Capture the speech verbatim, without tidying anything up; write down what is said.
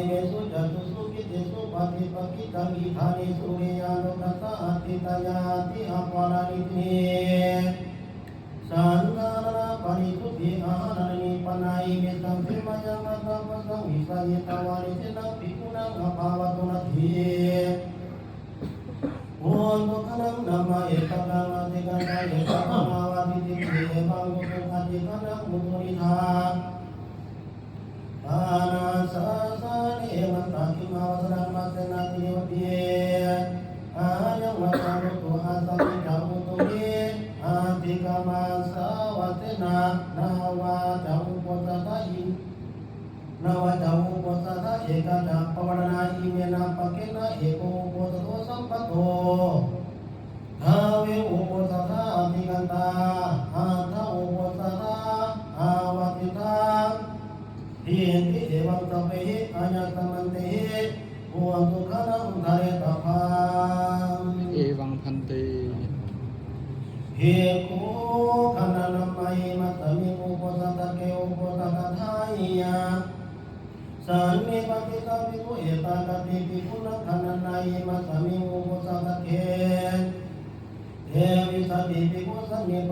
imesu catūsu khittesu paṭipakkhitāni idāni sūriyanuggahassa ādidhāya ati aparanitine saṇṭhānānaparisuddhi āhārāni nipānāni mesaṃ semāyaṃ attapassaṃ visāyitavā nisinnaṃ bhikkhūnaṃ abhāvato natthi. Utukkhanaṃ namma ekattham atikkantā etappāṇavādi ṭhitiyā evaṃ utukkhādi ṭhānaṃ utuṇhīyā. Pāṇasāsanena taṃ imamāvasānaṃ massena ṭhitiyā vutī. Ayaṃ vassa utu āsati ca utuhi atikkāmassa vassena navā ca uposatha in- navā ca uposatha eka ca pavāṇā imena pakkhena eko uposato saṃpatto. Dve uposathā atikkantā aṭṭha uposathā āvajjitvā ṭhitiyā evaṃ sabbehi āyasmantehi utukkhanaṃ dhāretabbaṃ. Evaṃ bhante. Bhikkhugaṇā namma imasmiṃ uposathagghe uposathadāya sannipatitā bhikkhū ettāgati bhikkhūnaṃ gaṇanā imasmiṃ uposathagghe. Evīsati bhikkhū sannipatitā